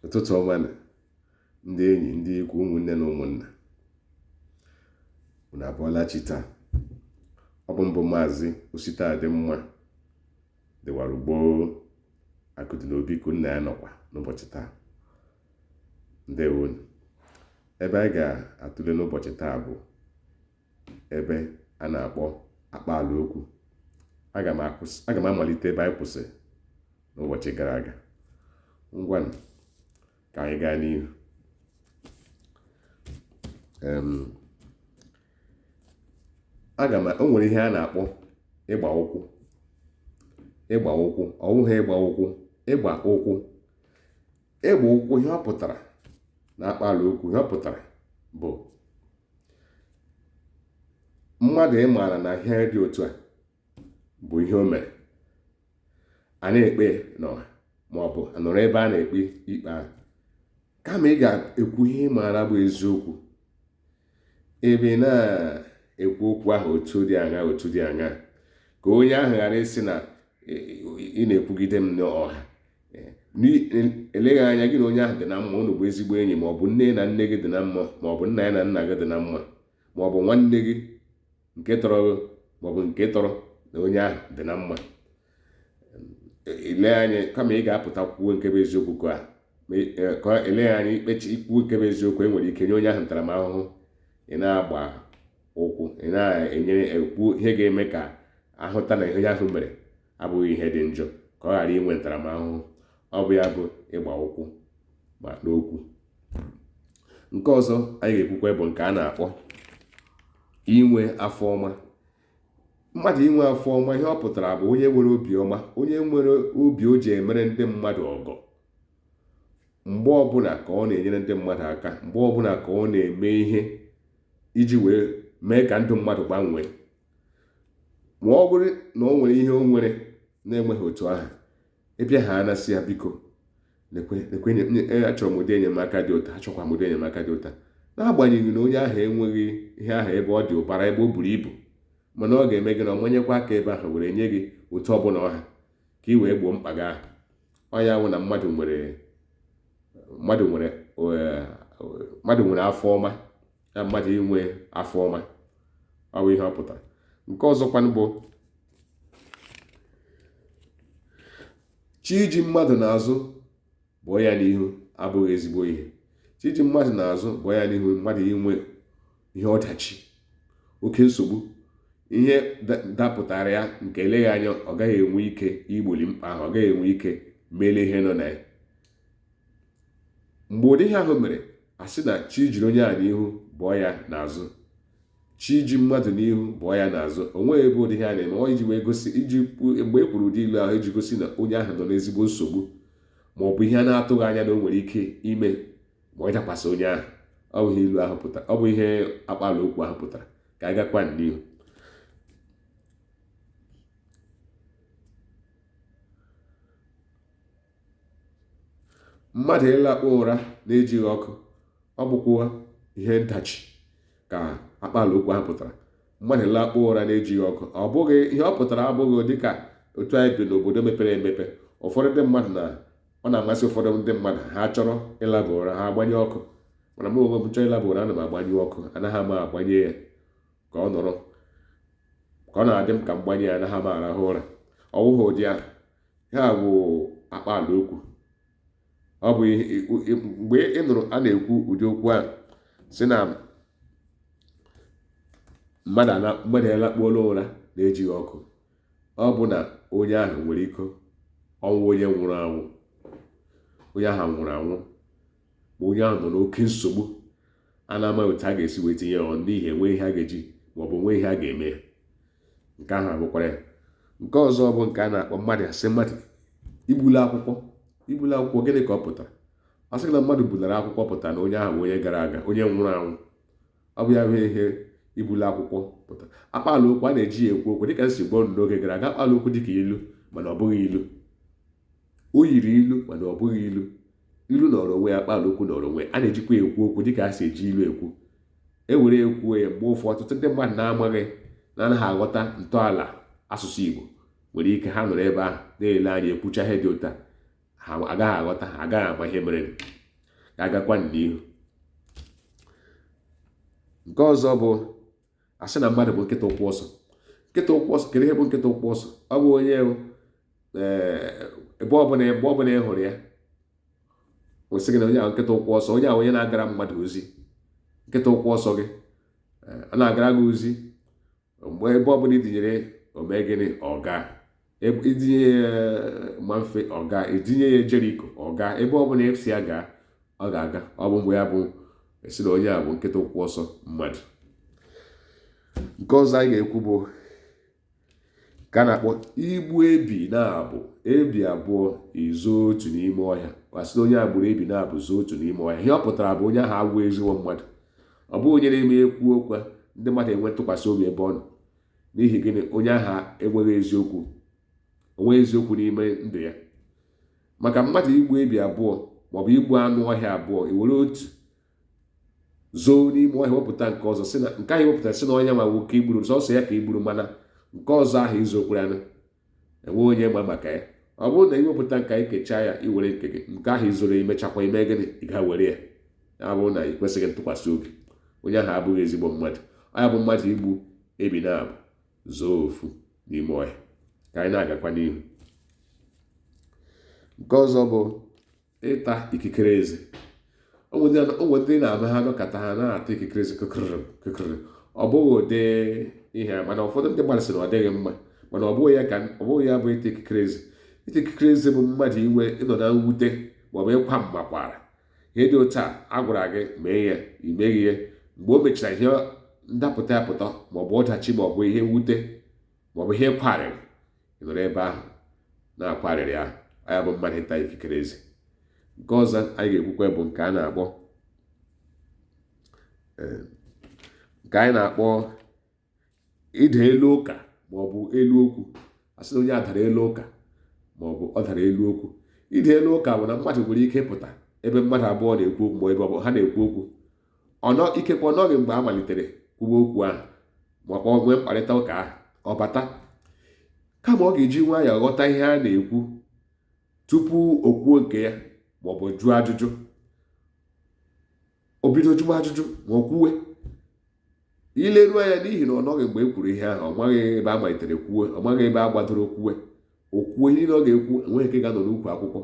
Ụtụtụ ọma nụ ndị enyi, ndị ikwu, ụmụnne na ụmụnna. Unu abọọla chi taa. Ọ bụ m bụ Maazị Ositadịmma dịwara gboo Akụdịnobi ka unu na ya nọkwa n'ụbọchị taa. Ndewonu. Ebe anyị ga-atụle n'ụbọchị taa bụ ebe a na-akpọ akpaala okwu. Aga m amalite ebe anyị kwụsịrị n'ụbọchị gara aga. Ngwanụ, ka anyị gaa n'ihu. Aga m o nwere ihe a na-akpọ ịgba ụkwụ. Ịgba ụkwụ, ọ wụghị ịgba ụkwụ, ịgba ụkwụ. Ịgba ụkwụ, ihe ọ pụtara na akpaala okwu, ihe ọ pụtara bụ mmadụ ị maara na ihe dị otu a bụ ihe o mere, a na-ekpe n'ọha ma ọ bụ nọrọ ebe a na-ekpe ikpe ahụ, kama ị ga-ekwu ihe ị maara bụ eziokwu, ebe ị na-ekwu okwu ahụ otu dị aṅa otu dị aṅa ka onye ahụ ghara ịsị na ị na-ekwugide m n'ọha. Eleghị anya gị na onye ahụ dị na mma, unu bụ ezigbo enyi, ma ọ bụ nne na nne gị dị na mma, ma ọ bụ nna ya na nna gị dị na mma, ma ọ bụ nwanne gị nke tọrọ gị ma ọ bụ nke tọrọ na onye ahụ dị na mma. Ele anya, kama ị ga-apụta kwuo nke bụ eziokwu, ka eleghị anya ikpechi ikwu nke bụ eziokwu, e nwere ike nye onye ahụ ntaramahụhụ. Ị na-agba ụkwụ, ị na-enyere ekwu ihe ga-eme ka ahụta na ihe onye ahụ mere abụghị ihe dị njọ, ka ọ ghara inwe ntaramahụhụ. Ọ bụ ya bụ ịgba ụkwụ ma n'okwu. Nke ọzọ anyị ga-ekwukwa bụ nke a na-akpọ inwe afọ ọma. Mmadụ inwe afọ ọma, ihe ọ pụtara bụ onye nwere obi ọma, onye nwere obi o ji emere ndị mmadụ ọgọ. Mgbe ọbụla ka ọ na-enyere ndị mmadụ aka, mgbe ọbụla ka ọ na-eme ihe iji wee mee ka ndụ mmadụ gbanwee. Ma ọ bụrụ na o nwere ihe o nwere na-enweghị otu ahụ, ị bịa ha anasị ya, biko lekwe lekwe, achọrọ m ụdị enyemaka dị otu a, achọkwa m ụdị enyemaka dị otu a. N'agbanyeghị na onye ahụ enweghị ihe ahụ ebe ọ dị ụbara, ebe o buru ibu, mana ọ ga-eme gị na ọ manyekwa aka ebe ahụ were nye gị otu ọbụla ọha ka ị wee gboo mkpa gị ahụ. Ọ ya wụ na mmadụ nwere afọ ọma ya, mmadụ inwe afọ ọma, ọ bụ ihe ọ pụtara. Nke ọzọkwanụ bụ chi iji mmadụ n'azụ bụọ ya n'ihu abụghị ezigbo ihe. Chi iji mmadụ n'azụ bụọ ya n'ihu, mmadụ inwe ihe ọdachi, oke nsogbu, ihe dapụtara ya nke eleghị anya ọ gaghị enwe ike igboli mkpa ahụ, ọ gaghị enwe ike melie ihe nọ na ya. Mgbe ụdị ihe ahụ mere, a sị na chi jiri onye a n'ihu bụọ ya n'azụ. Chi ji mmadụ n'ihu bụọ ya n'azụ, o nweghị ebe ụdị ihe a na-eme. Ọ iji wee gosi, iji mgbe e kwuru ụdị ilu ahụ, iji gosi na onye ahụ nọ n'ezigbo nsogbu, ma ọ bụ ihe a na-atụghị anya na o nwere ike ime ma ọ dakwasị onye ahụ. Ọ bụ ihe ilu ahụ pụtara, ọ bụ ihe akpaala okwu ahụ pụtara. Ka anyị gakwa n'ihu. Mmadụ ịlakpu ụra na-ejighị ọkụ, ọ bụkwa ihe ndachi ka akpaala okwu ahụ pụtara. Mmadụ ịlakpu ụra na-ejighị ọkụ, ọ bụghị ihe ọ pụtara abụghị dịka otu anyị bi n'obodo mepere emepe. Ụfọdụ ndị mmadụ na ọ na-amasị ụfọdụ ndị mmadụ, ha chọrọ ịlaba ụra, ha agbanye ọkụ. Mana mụ onwe m chọọ ịlaba ụra, ana m agbanyụ ọkụ, anaghị m agbanye ya ka ọ nọrọ, ka ọ na-adị m ka m gbanye ya, anaghị m arahụ ụra. Ọ wụghị ụdị ahụ. Ya bụ akpaala okwu. Ọ bụ mgbe ị nụrụ a na-ekwu ụdị okwu ahụ, sị na mmadụ alakpuola ụra na-ejighị ọkụ, ọ bụ na onye ahụ nwere ike ọnwụ, onye nwụrụ anwụ, onye ahụ nwụrụ anwụ, ma onye ahụ nọ n'oke nsogbu a na-amaghị otu a ga-esi wee tinye ya ọnụ, n'ihi enwe ihe a ga-eji ma ọ bụ nwe ihe a ga-eme ya. Nke ahụ abụkwara ya. Nke ọzọ bụ nke a na-akpọ mmadụ asị mmadụ ibula akwụkwọ. Ibula akwụkwọ, gịnị ka ọ pụtara? A sị na mmadụ bulara akwụkwọ, pụtara na onye ahụ bụ onye gara aga, onye nwụrụ anwụ. Ọ bụ ya bụ ihe ibula akwụkwọ pụtara. Akpaala okwu a na-eji ya ekwu okwu, dịka m si gwa unu n'oge gara aga, akpaala okwu dịka ilu mana ọ bụghị ilu. O yiri ilu mana ọ bụghị ilu. Ilu nọrọ onwe ya, akpaala okwu nọrọ onwe ya. A na-ejikwa ya ekwu okwu dịka a si eji ilu ekwu. E were ekwuo ya, mgbe ụfọdụ ọtụtụ ndị mmadụ na-amaghị, na-anaghị aghọta ntọala asụsụ Igbo, nwere ike ha nọrọ ebe ahụ na-ele anya ekwucha ihe dị otu a, ha agaghị aghọta, ha agaghị ama ihe mere. Ya agakwa n'ihu. Nke ọzọ bụ asị na mmadụ bụ nkịta ụkwụ ọsọ. Nkịta ụkwụ ọsọ, kedu ihe bụ nkịta ụkwụ ọsọ? Ọ bụ onye ebe ọbụla ebe ọbụla ị hụrụ ya, o sị gị na onye ahụ nkịta ụkwụ ọsọ, onye ahụ onye na-agara mmadụ ozi. Nkịta ụkwụ ọsọ gị ọ na-agara gị ozi mgbe ebe ọbụla itinyere o mee gịnị, ọ gaa. Itinye ya Mamfe, ọ gaa. Itinye ya Jeriko, ọ gaa. Ebe ọbụla esi ya gaa, ọ ga-aga. Ọ bụ mgbe ya bụ esi na onye a bụ nkịta ụkwụ ọsọ mmadụ. Nke ọzọ anyị ga-ekwu bụ ka a na-akpọ igbu ebi na-abụ, ebi abụọ izo otu n'ime ọhịa. Asị na onye a gburu ebi na-abụ zoo otu n'ime ọhịa. Ihe ọ pụtara bụ onye ahụ abụghị ezigbo mmadụ. Ọ bụghị onye na-eme ekwu okwu ndị mmadụ enwe ntụkwasị obi ebe ọ nọ. N'ihi gịnị? Onye ahụ enweghị eziokwu, onweghị eziokwu n'ime ndụ ya. Maka mmadụ igbu ebi abụọ maọbụ igbu anụ ọhịa abụọ, ewere otu zoo n'ime ọhịa wepụta nke ọzọ, sị na nke ahụ wepụtara sị na onye nwa nwoke igburu sọsọ ya ka igburu, mana nke ọzọ ahụ izokwara anụ enwe onye ma maka ya. Ọ bụrụ na iwepụta nke anyị kechaa ya, iwere nke gị, nke ahụ izoro imechakwa ime gịnị, ị ga were ya. Ya bụrụ na ị kwesịghị ntụkwasị obi, onye ahụ abụghị ezigbo mmadụ. Ọ ya bụ mmadụ igbu ebi na-abụ zoo ofu n'ime ọhịa. Ka anyị na-agakwa n'ihu. Nke ọzọ bụ ịta ikikere eze. O nwere ndị na-ama ha nọkọta ha na-ata ikikere eze kụkụrụ kụkụrụ. Ọ bụghị ụdị ihe a, mana ụfọdụ ndị mmadụ sị na ọ dịghị mma, mana ọ bụghị ya ka ọ bụghị ya bụ ịta ikikere eze. Ịta ikikere eze bụ mmadụ iwe ịnọ na mwute maọbụ ịkwa mmakwara. Ihe dị otu a a gwara gị mee ya, i meghị ya. Mgbe o mechara ihe ndapụta ya pụta maọbụ ọdachi maọbụ ihe mwute maọbụ ihe kwarịrị, ị nọrọ ebe ahụ na-akwarịrị ahụ. Ọ ya bụ mmadụ ịta ikikere eze. Nke ọzọ anyị ga-ekwukwa bụ nke a na-akpọ nke anyị na-akpọ ịda elu ụka maọbụ elu okwu. A sị na onye a dara elu ụka maọbụ ọ dara elu okwu. Ịda elu ụka bụ na mmadụ nwere ike ịpụta ebe mmadụ abụọ na-ekwu okwu ma ebe ọ bụ ha na-ekwu okwu, ikekwe ọ nọghị mgbe a malitere kwuwe okwu ahụ ma ọ nwee mkparịta ụka ahụ, ọ bata. Kama ọ ga-eji nwayọọ ghọta ihe a na-ekwu tupu o kwuo nke ya maọbụ jụọ ajụjụ, o bido jụwa ajụjụ ma o kwuwe. Ileruo anya n'ihi na ọ nọghị mgbe e kwuru ihe ahụ, ọ maghị ebe a malitere kwuwe, ọ maghị ebe a gbadoro kwuwe, o kwuo ihe niile ọ ga-ekwu, enweghị nke ga-anọ n'ukwu akwụkwọ.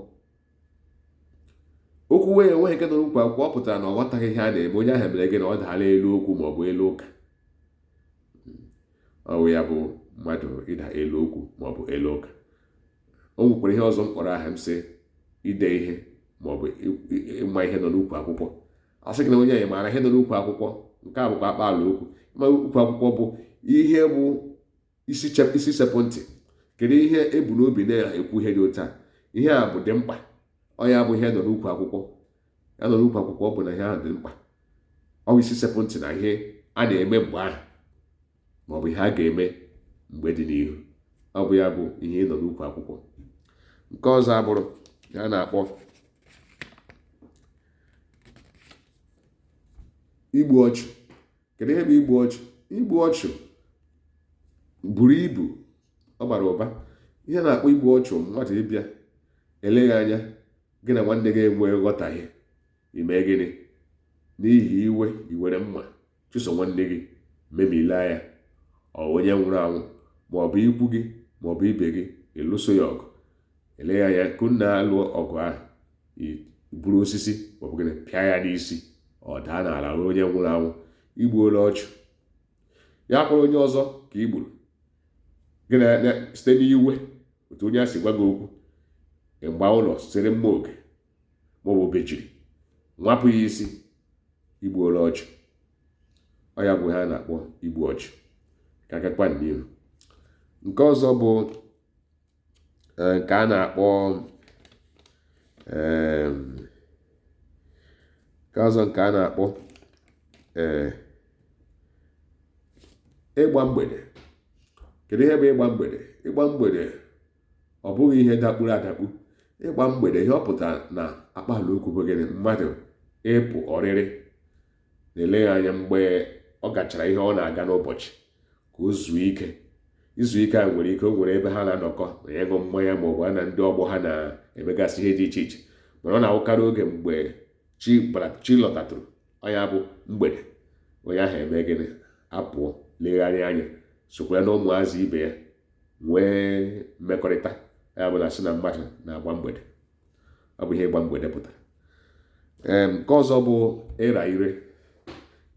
O kwuwe ya, enweghị nke nọ n'ukwu akwụkwọ, ọ pụtara na ọ ghọtaghị ihe a na-eme. Onye ahụ mere gị na ọ daala elu okwu maọbụ elu ụka. Ọ bụ ya bụ mmadụ ịda elu okwu maọbụ elu ụka. O nwekwara ihe ọzọ m kpọrọ aha m sị ide ihe maọbụ ịma ihe nọ n'ukwu akwụkwọ. A sị gị na onye anyị maara ihe nọ n'ukwu akwụkwọ, nke a bụkwa akpaala okwu. Ịma ukwu akwụkwọ bụ ihe bụ isi sepụ ntị. Kedu ihe e bu n'obi na-ekwu ihe dị otu a? Ihe a bụ dị mkpa. Ọ ya bụ ihe nọ n'ukwu akwụkwọ. Ya nọ n'ukwu akwụkwọ ọ bụ na ihe ahụ dị mkpa. Ọ bụ isi sepụ ntị na ihe a na-eme mgbe ahụ maọbụ ihe a ga-eme mgbe dị n'ihu. Ọ bụ ya bụ ihe nọ n'ukwu akwụkwọ. Nke ọzọ abụrụ ya na-akpọ igbu ọchụ. Kedu ihe bụ igbu ọchụ? Igbu ọchụ buru ibu, ọ bara ụba. Ihe na-akpọ igbu ọchụ mmadụ ịbịa eleghị anya gị na nwanne gị enwe nghọtahie, ime gịnị? N'ihi iwe iwere mma chụso nwanne gị memila ya, ọ onye nwụrụ anwụ maọbụ ikwu gị maọbụ ibe gị ịlụso ya ọgụ. Eleghị anya ka unu na-alụ ọgụ ahụ, i buru osisi maọbụ gịnị pịa ya n'isi, ọ daa n'ala ruo onye nwụrụ anwụ. Igbuola ọchụ. Ya kwara onye ọzọ ka i gburu gị na site n'iwe otu onye a si gwa gị okwu, ịgba ụlọ sere mma oge maọbụ obejiri nwapụ ya isi, igbuola ọchụ. Ọ ya bụ ihe a na-akpọ igbu ọchụ. Ka agakwa n'ihu. Nke ọzọ bụ nke a na-akpọ nke ọzọ nke a na-akpọ ịgba mgbede. Kedu ihe bụ ịgba mgbede? Ịgba mgbede ọ bụghị ihe dakpuru adakpu. Ịgba mgbede ihe ọ pụtara na akpaala okwu bụ gịnị? Mmadụ ịpụ ọrịrị na-eleghị anya mgbe ọ gachara ihe ọ na-aga n'ụbọchị ka o zuo ike. Izu ike a nwere ike o nwere ebe ha na-anọkọ ma ịṅụ mmanya maọbụ ha na ndị ọgbọ ha na-emegasị ihe dị iche iche, mana ọ na-awụkarị oge mgbe Chi bara, chi lọtatụrụ, ọ ya bụ mgbede, onye ahụ eme gịnị? Apụọ legharịa anya, sokwa na ụmụazị ibe ya nwee mmekọrịta. Ya bụ na sị na mmadụ na-agba mgbede, ọ bụ ihe ịgba mgbede pụtara. Ee, nke ọzọ bụ ịra ire.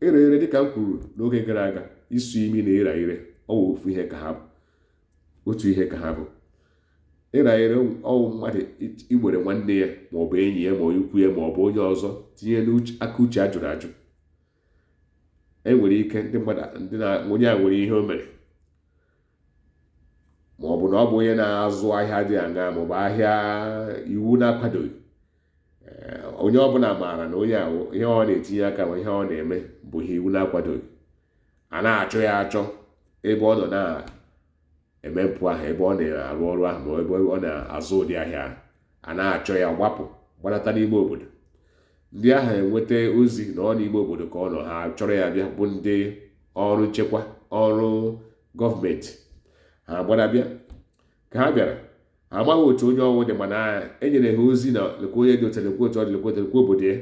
Ịra ire, dịka m kwuru n'oge gara aga, isu imi na ịra ire, ọ bụ ofu ihe ka ha bụ, otu ihe ka ha bụ. Ịra ire ọwụ mmadụ igbere nwanne ya, maọbụ enyi ya, ma ikwu ya, maọbụ onye ọzọ, tinye n'aka uche a jụrụ ajụ. E nwere ike ndị mmadụ, ndị na onye a nwere ihe o mere, ma ọ bụ na ọ bụ onye na-azụ ahịa dị aṅaa, maọbụ ahịa iwu na-akwadoghị. Onye ọbụla maara na onye ahụ, ihe ọ na-etinye aka ma ihe ọ na-eme bụ ihe iwu na-akwadoghị. A na-achọ ya achọ ebe ọ nọ na-eme mpụ ahụ, ebe ọ na-arụ ọrụ ahụ, ma ebe ọ na-azụ ụdị ahịa ahụ. A na-achọ ya, gbapụ gbanata n'ime obodo. Ndị ahụ enweta ozi na ọ n'ime obodo ka ọ nọ, ha chọrọ ya bịa, bụ ndị ọrụ nchekwa, ọrụ gọọmenti. Ha gbara bịa. Ka ha bịara, ha amaghị otu onye ọnwụ dị, mana e nyere ha ozi na lekwa onye dị otu, lekwa otu ọ dị, lekwa otu, lekwa obodo ya.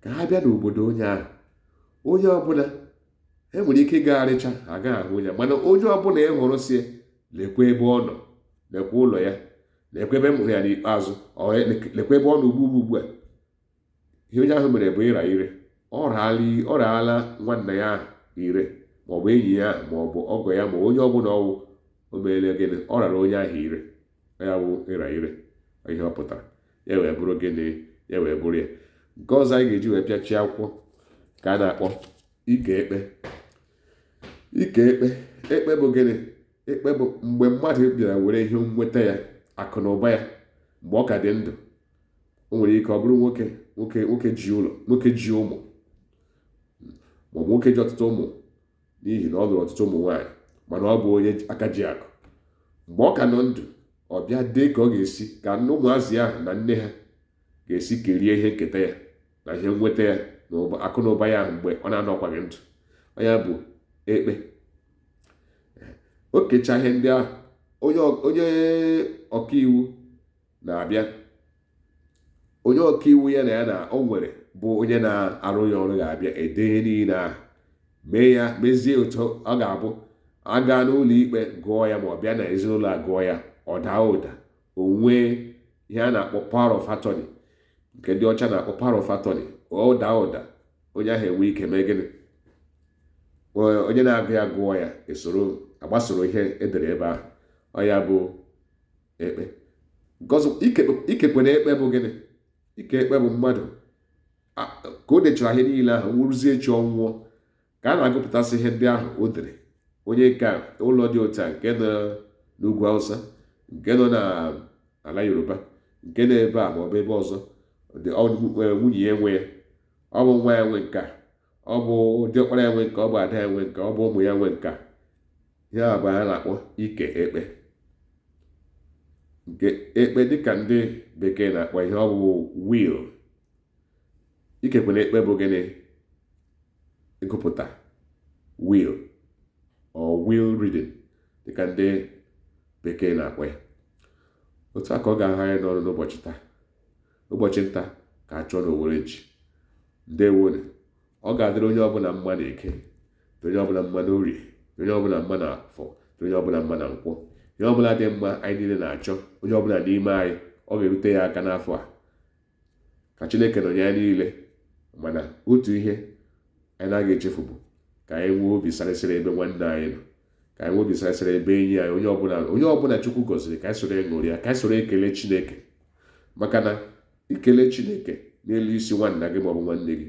Ka ha bịa n'obodo onye ahụ, onye ọbụla e nwere ike ịgagharịcha, ha agaghị ahụ onye, mana onye ọbụla ị hụrụ si lekwa ebe ọ nọ, lekwa ụlọ ya, lekwa ebe m hụrụ ya n'ikpeazụ, ọ lekwa ebe ọ nọ ugbu ugbu a, ihe onye ahụ mere bụ ịra ire. Ọ raala nwanna ya ahụ ire, maọbụ enyi ya ahụ, maọbụ ọgọ ya, ma onye ọbụla ọwụ. O meele gịnị? Ọ rara onye ahụ ire. Ya bụ ịra ire, ihe ọ pụtara ya wee bụrụ gịnị? Ya wee bụrụ ya. Nke ọzọ anyị ga-eji wee pịachie akwụkwọ ka a na-akpọ ike ekpe. Ike ekpe, ekpe bụ gịnị? Ekpe bụ mgbe mmadụ bịara were ihe nweta ya, akụ na ụba ya, mgbe ọ ka dị ndụ. O nwere ike ọ bụrụ nwoke, nwoke ji ụlọ, nwoke ji ụmụ, maọbụ nwoke ji ọtụtụ ụmụ, n'ihi na ọ lụrụ ọtụtụ ụmụ nwaanyị, mana ọ bụ onye aka ji akụ. Mgbe ọ ka nọ ndụ, ọ bịa dee ka ọ ga-esi ka ụmụazị ahụ na nne ha ga-esi kerie ihe nketa ya na ihe nweta ya na akụ na ụba ya ahụ mgbe ọ na-anọkwaghị ndụ. Ọ ya bụ ekpe. O kechaa ihe ndị ahụ, onye ọkaiwu na-abịa. Onye ọkaiwu ya na ya na o nwere bụ onye na-arụ ya ọrụ ga-abịa ede ihe niile ahụ, mee ya, mezie otu ọ ga-abụ aga n'ụlọ ikpe gụọ ya, ma ọ bịa na ezinụlọ a gụọ ya, ọ daa ụda, o nwee ihe a na-akpọ power of attorney, nke ndị ọcha na-akpọ power of attorney. Ọ daa ụda, onye ahụ enwe ike mee gịnị? Onye na-agụ ya gụọ ya, esoro agbasoro ihe edere ebe ahụ. Ọ ya bụ ekpe. Nke ọzọ, ikekwe na ekpe bụ gịnị? Ike ekpe bụ mmadụ ka o dechara ihe niile ahụ, nwụrụzie echi, ọnwụọ, ka a na-agụpụtasị ihe ndị ahụ o dere. Onye nke a, ụlọ dị otu a, nke nọ n'ugwu Awụsa, nke nọ n'ala Yoruba, nke nọ ebe a ma ọ bụ ebe ọzọ, dị nwunye ya enwe ya, ọ bụ nwa ya nwe nke a, ọ bụ diọkpara ya nwe nke, ọ bụ ada ya nwe nke, ọ bụ ụmụ ya nwe nke a. Ihe a bụ a na-akpọ ike ekpe. Nke ekpe, dịka ndị bekee na-akpọ ihe ọ bụ will. Ikekwe na ekpe bụ gịnị? Ịgụpụta will or will reading, dịka ndị bekee na-akpọ ya. Otu a ka ọ ga-ahụ anyị n'ọrụ n'ụbọchị taa. Ụbọchị nta ka a chụọ n'owere nchi. Ndewonu. Ọ ga-adịrị onye ọbụla mma na Eke, dị onye ọbụla mma na Orie, dị onye ọbụla mma na Afọ, dị onye ọbụla mma na Nkwọ. Ihe ọbụla dị mma anyị niile na-achọ, onye ọbụla n'ime anyị, ọ ga-erute ya aka n'afọ a. Ka Chineke nọnye ya niile. Mana otu ihe anyị na-aga echefu bụ ka anyị nwee obi sarịsịrị ebe nwanne anyị nọ, ka anyị nwee obi sarịsịrị ebe enyi anyị, onye ọbụla, onye ọbụla Chukwu gọziri, ka anyị soro ṅụrịa, ka anyị soro ekele Chineke. Maka na ikele Chineke n'elu isi nwanna gị maọbụ nwanne gị,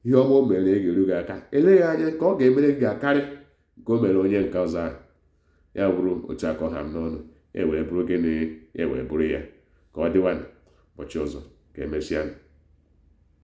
ihe ọma o mere ga-eru gị aka. Eleghị anya, nke ọ ga-emere gị ga-akarị nke o mere onye nke ọzọ ahụ. Ya bụrụ otu akọ ha m n'ọnụ, ya wee bụrụ gịnị? Ya wee bụrụ ya. Ka ọ dịwanụ ụbọchị ọzọ. Ka emesịa.